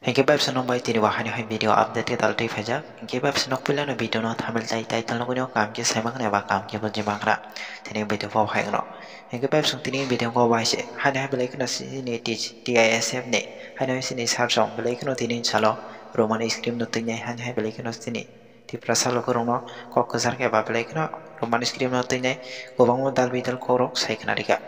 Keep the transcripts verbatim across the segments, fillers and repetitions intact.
Hingke bebsa nokbai tini bo haino hai video update ke daltwi phaijak. Hingke bebsa nok puilano video no thamil tai title nokni o kam ke saimangrok eba kam ke bujimang rok. Tini video bo hai no. Hingke bebsa tini video ko bai se haino hai belai kheno sini T I S F ni haino sini sir song belai kheno tini salo Roman script no tini haino hai belai kheno sini Tiprasa lukurokno kok kwchar khe ba belai kheno Roman script no twi nai kwbangma dal bidal kokrok sai khna rikha.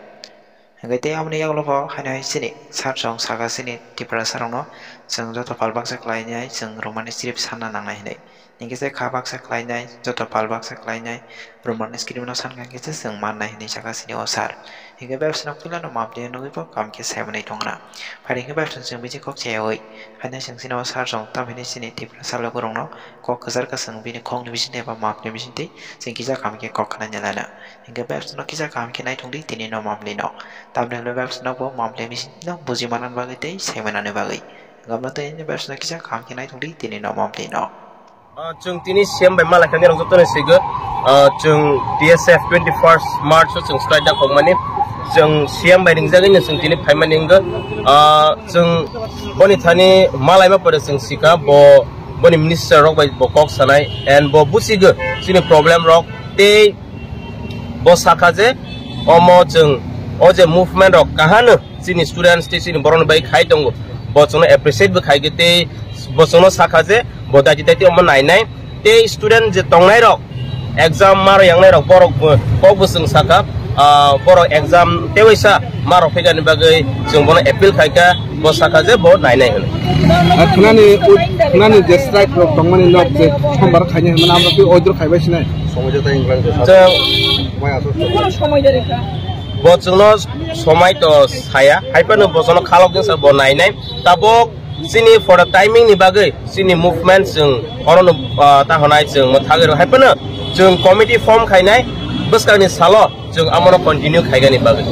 Hwnkhe tei aboni yagulo bo haino hai chini sir song saka chini Tiprasa rokno chwng joto pal baksa khlainai chwng Roman script sanna nangnai hinwi. Hinkhe se kha baksa khlainai joto pal baksa khlainai Roman script no sankha hinkhe se chwng mannai hinwi saka chini o sir. Hinkhe bebsa no puilano map de nugwi bo kam khe sai manwi tongna. Phai hinkhe bebsa chwng bini kok chayawi. Haino chwng chini o sir song tam hinwi chini Tiprasa lukurokno kok kwchar kwchwng bini khokni bisingtwi eba mapni bisingtwi chwng kisa kaham khe kok khna nai lana. Hinkhe bebsa no kisa kaham khe naithok di tini no mamli no. Tamni hwnwi bebsa no bo mamli bisingtwi no buji manani bagwi tei sai manani bagwi. Gabna tei bebsa no kisa kaham khe naithok di tini no mamli no. Ah, chwng tini C M bai malai kha nirok joto ni swigo. Ah, chwng T S F twenty first March o chwng strike da khokmani. Chwng C M bai ringjagwi no chwng tini phaimani wngkha. Ah, chwng boni thani malai ma pore chwng sikha bo boni minister rok bai bo kok sanai and bo busigo chini problem rok tei bo sakha je omo chwng o je movement rok kahano chini students tei chini borokni bai khai tongo, bo chwngno appreciate bo khai khe tei bo chwngno sakha je bo daiti daiti omo nainai tei student je tongnai rok exam maro yangnai rok borok bo kok bo chwng sakha, ah, borok exam tewaisa maro phaikani bagwi chwng bono appeal khaikha, bo sakha je bo nainai hwnwi. Ah, khwnani, khwnani je strike rok tongmani nok je sombar khainai hwnmani amrok twi oidro khaibai sinai. Chwng Bo chwngno somai to saya, hai phano bo chwngno khalok jesa bo nainai. Tabok chini for the timing ni bagwi chini movement chwng orono, ah, ta honai chwng mwthagwi rw hai phano chwng committee form khainai bwskangni salo chwng amono continue khaigani bagwi.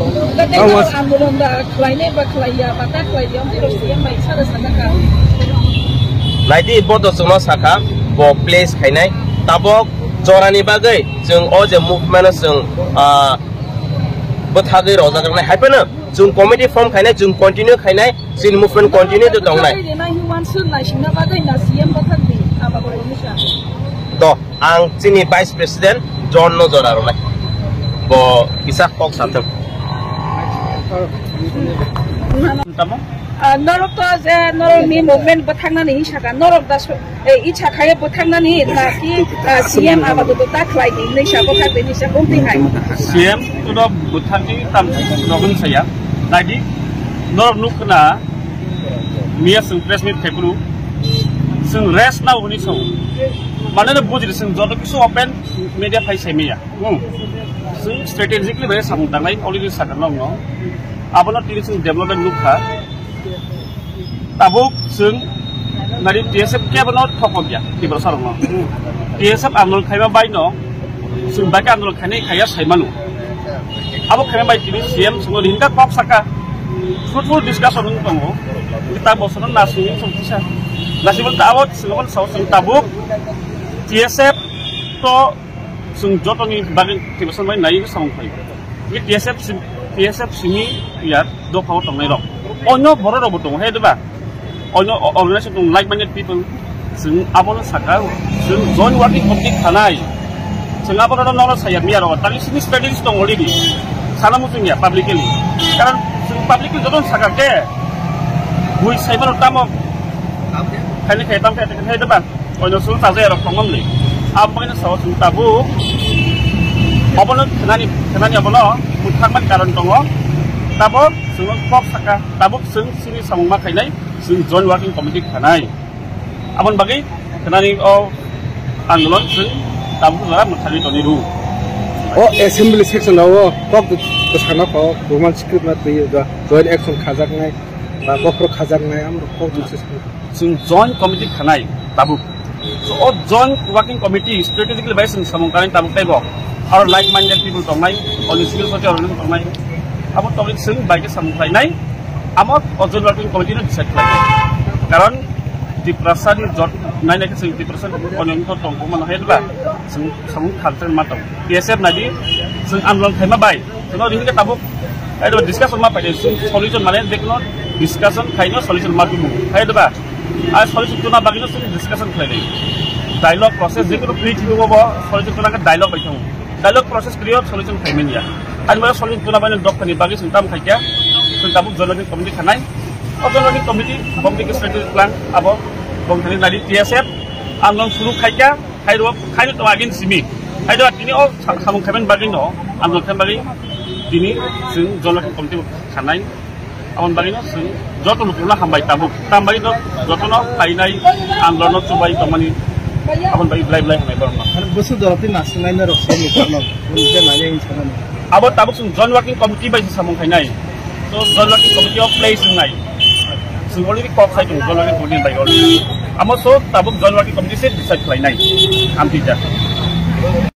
Awas. Andolon da khlainai ba khlaiya ba ta khlaiya, amtwi rok C M bai sara sajak ka. Naidi bo to chwngno sakha bo place khainai. Tabok jorani bagwi chwng o je movement o chwng, ah, bwthagwi rojak rwnai hai phano chwng committee form khainai, chwng continue khainai, chini movement continue to tongnai. Do, ang chini vice president John no jora rwnai. Bo kisa kok sathok. Tamo? Ah, norok to je norok ni movement bwthagnani hinwi sakha, norok da so-, eh, icha khaye bwthagnani na ki, ah, C M abago to ta khlai di hinwi sa bwthak di hinwi sa bumtwi hai. C M to no bwthakni tam rogwng saya. Naidi norok nukhna miya chwng press meet khaipuru chwng rest nao hinwi sao. Mane no bujidi chwng joto kisu open media phai sai maya. Hmm. Chwng strategically bai samung tangnai already sakha nokno. Abono tini chwng development nukha. Tabuk chwng nari T S F kebono thokok ya, Tiprasa rokno. T S F andolon khaima bai no, chwng bai khe andolon khainai khaiya sai manu. Abo khaima bai tini C M chwngno rinda kok saka. Fruitful discussion wng tongo. Ta bosono na chwng chwng kisa. Lasi bol ta abo chwng bol sao chwng tabuk T S F to Chwng jotoni bagwi Tiprasa bai nai samung phai. Ni T S F sim-, T S F simi ya dophao tongnai rok. Onyo borok rok bo tongo, he diba? Onyo o-, organization tong like minded people. Chwng abono saka, chwng joint working committee khanai. Chwng abono no, no, saya miya rok. Tani sini strategies tong already. Sana muchung ya publicly. Karon chwng publicly joton saka ke. Bui sai mano tamo. Khaini khai tam khai khai diba? Oino sung chajai rok tongmani. Aboni sao sung tabuk. Obono khenani, khenani obono bwthakmani karon tongo. Tabuk sung kok saka, tabuk sung sini samung ma khainai, sung joint working committee khanai. Aboni bagwi khenani o andolon sung tabuk jora mwthagwi toni ru. O assembly section o kok bwsano kok Roman script ma twi joint action khajaknai ba bokhorok khajaknai amrok kok bwsano. Chwng joint committee khanai tabuk. So, o joint working committee strategically bai chwng samung kanai tabuk teibo. Aro like minded people tongnai, oni civil society organization tongnai. Abo tongwi chwng bai khe samung khlainai. Amo o joint working committee no decide khlainai. Karon Tiprasa ni jot nainai khe chwng Tiprasa ni onyo wngkha tongkho mano hai ba. Chwng samung khalchang ma tong. T S F nadi chwng andolon khaima bai. Chwng ri hwnkhe tabuk. Hai ba discussion ma paide. Chwng solution mane dekno discussion khaino solution ma tubu. Hai ba. Ar solution tuna bagwi no chwng discussion khlainai. Dialogue process, je kono free thwibo bo solution tuna khe dialogue bai thango. Dialogue process kwrwi o solution khlaimani ya. Ani bagwi solution tuna bagwi dophani bagwi chwng tamo khaikha. Chwng tabuk joint working committee khanai. O joint working committee, committee strategic plan abo bongthani nari T S F, ang nong suru khaikha. Hai rok, hai rok agin simi. Hai rok tini o sa-, samung khaimani bagwi no, ang rok khaimani bagwi tini chwng joint working committee khanai. Aboni bagwi no chwng joto lukurokno hambai tabuk. Tam bagwi no jotono phainai ang rokno chubai tongmani. Aboni bagwi belai belai hambai borokno. Ar bwswk jorok twi nasingnai norok se lukurokno. Nini je nai ang sanani. Abo tabuk chwng joint working committee bai se samung khainai. So joint working committee o place wngnai. Chwng already kok khai tongo joint working committee bai already. Amo so tabuk joint working committee se decide khlainai. Amtwi jak.